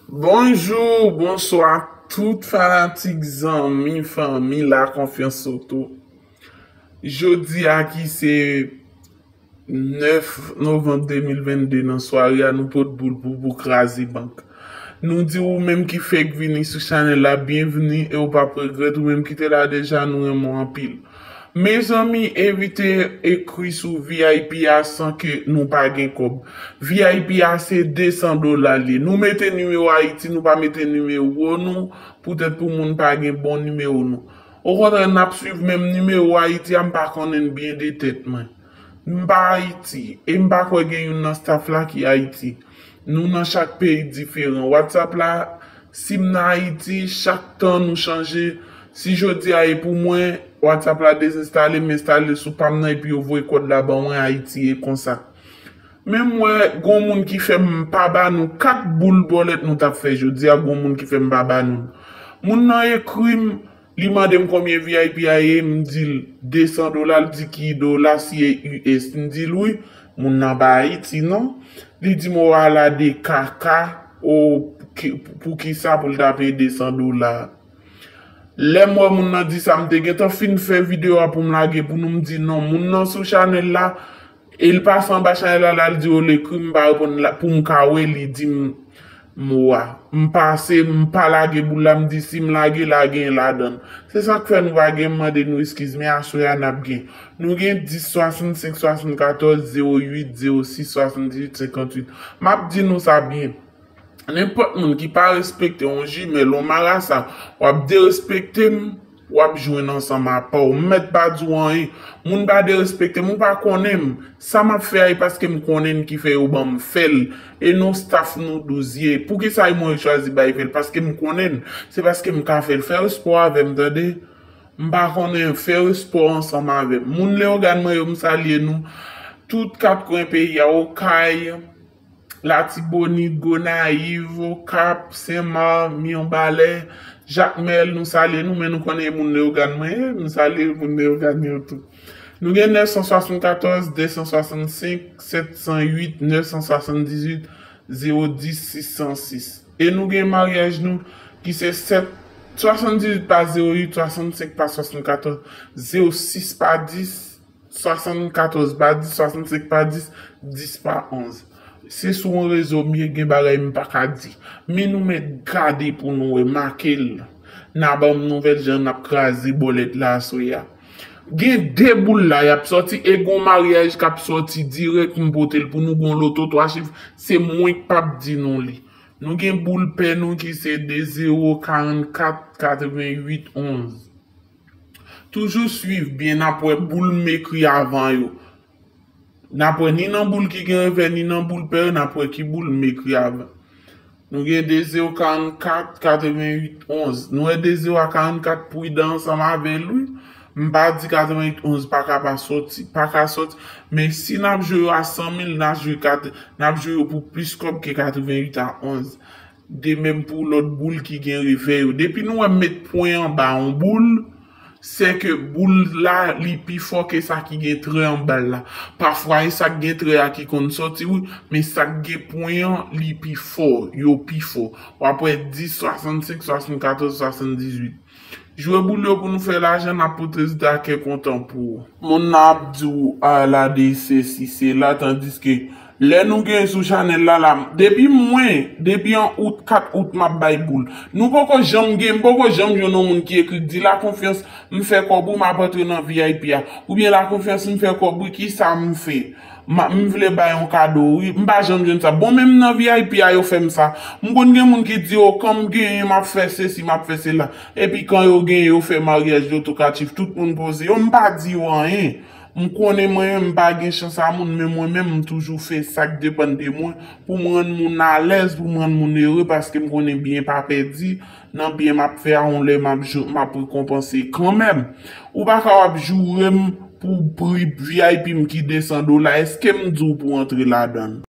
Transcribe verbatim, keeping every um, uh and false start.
Bonjou, bonswa, tout fanatik, zanmi, fanmi La Confiance Auto. Jodi a ki se nèf novanm de mil vennde, nan sware a, nou pot boul pou, pou kraze bank. Nou di ou menm ki fèk vini sou chanèl la, byenvini e ou p ap regrèt. Ou menm ki te la deja, nou renmen w anpil. Mezanmi, evite ekri sou V I P a san ke nou pa gen kòb. V I P a se de san dola l ye. Nou mete nimewo Ayiti, nou pa mete nimewo nou, poutèt pou moun pa gen bon nimewo nou. Okontrè, n ap swiv menm nimewo Ayiti a, m pa konnen l byen de tèt mwen. M pa Ayiti, e m pa kwè gen youn nan staff la ki Ayiti. Nou nan chak peyi diferan. WhatsApp la, si m nan Ayiti, chak tan nou chanje. Si jodi a e pou mwen, WhatsApp la dezenstale, m enstale sou pa m nan, epi yo voye kòd la ban mwen, Ayiti e konsa. Men m wè gon moun ki fè m pa ba nou kat boul bòlèt nou t ap fè jodi a, gon moun ki fè m pa ba nou l. Moun nan ekri m, li mande m konbyen V I P a ye, m di l de san dola, l di ki dola, si e U S, m di l wi, moun nan pa Ayiti non. Li di m o ala de kaka, o ki- pou ki sa pou l ta peye de san dola. Lè m wè moun nan di sa, m te gentan fin fè videyo a pou m lage pou nou, m di non, moun nan sou chanèl la, e l pase anba chanèl la, la l di yo l ekri m, m pa reponn la, pou m ka wè, li di m mo a. M pase, m pa lage boul la, m di si m lage, la gen ladan l. Se sa k fè nou pa gen, m mande nou eskiz, men aswè a n ap gen. Nou gen dis swasannsenk swasannkatòz zewo uit zewo sis swasanndizuit senkanntuit. M ap di nou sa byen. Nenpòt moun ki pa respekte yon jimèl, yon marasa, w ap derespekte m, w ap jwenn ansanm apa w. M mèt pa di w anyen. Moun pa derespekte m, ou pa konnen m. Sa m ap fè a, e paske m konnen n ki fè yo ban m fè l. E nou staff nou douz ye. Poukisa yo mwen chwazi bay fè l? Paske m konnen n. Se paske m ka fè l. Fè respè w avè m, tande. M pa konnen, fè respè w ansanm avè m. Moun Leyogàn mwen yo, m salye nou. Tout kat kwen peyi a, Okay, Latibonit, Gonayiv, Okap, Senmak, Mibalè, Jakmèl, nou salye nou, men nou konnen e moun Leyogàn mwen ye, m salye moun Leyogàn yo tou. Nou gen nèf san swasannkatòz de san swasannsenk sèt san uit nèf san swasanndizuit zewo dis sis san sis. E nou gen maryaj nou ki se sèt swasanndizuit pa zewo uit, swasannsenk pa swasannkatorz, zewo sis pa dis, swasannkatòz pa dis, swasannsenk pa dis, dis pa onz. Se sou yon rezo m ye, gen bagay m pa ka di. Men nou mèt gade pou nou wè, make l. N a ban m nouvèl jan n ap kraze bòlèt la aswè a. Gen de boul la y ap sòti e gon maryaj k ap sòti dirèk m pote l pou nou, gon loto twa chif, se mwen k p ap di nou li. Nou gen boul pè nou ki se de zewo karannkat katrevennuit onz. Toujou swiv byen, n ap wè boul m ekri avan yo. N ap wè ni nan boul ki gen revè, ni nan boul pè yo, n ap wè ki boul m ekri avan. Nou gen de zewo karannkat katrevennuit onz. Nou wè de zewo a karannkat, pridan ansanm avè l wi. M pa di katrevennuit onz pa ka pa sòti, pa ka sòti. Men si n ap jwe yo a san mil, n ap jwe kat- n ap jwe yo pou plis kòb ke katrevennuit a onz. De menm pou lòt boul ki gen revè yo. Depi nou wè m met pwen anba yon boul, se ke boul la, li pi fò ke sa ki gen trè anba l la. Pafwa, e sa k gen trè a ki konn sòti, wi, men sa k gen pwen an, li pi fò, yo pi fò. W ap wè dis, swasannsenk, swasannkatòz, swasanndizuit. Jwe boul yo pou nou fè lajan, n ap pote rezilta kè kontan pou ou. Moun nan ap di w, a, la de sesi, sela, tandiske lè nou gen sou chanèl la, la, depi mwen, depi an out, kat out, m ap bay boul. Nou poko janm gen, m poko janm jwenn yon moun ki ekri k di, La Confiance, m fè kòb wi, m ap antre nan V I P a. Oubyen La Confiance, m fè kòb wi, kisa m fè? M a- m vle bay yon kado wi. M pa janm jwenn sa. Bon, menm nan V I P a, yo fè m sa. M konn gen moun ki di, o, kan m genyen, m ap fè sesi, m ap fè sela. Epi kan yo genyen, yo fè maryaj loto kat chif, tout moun poze yo. M pa di yo anyen. M konnen mwen menm, m pa gen chans a moun, men mwen menm, m toujou fè sa k depann de mwen pou m rann moun alèz, pou m rann moun ere, paske m konnen byen pa pèdi. Nan byen m ap fè a, yon lè m ap jou- m ap rekonpanse kanmenm. Ou pa ka w ap joure m pou pri V I P m ki de san dola. Èske m di w pou w antre ladan l?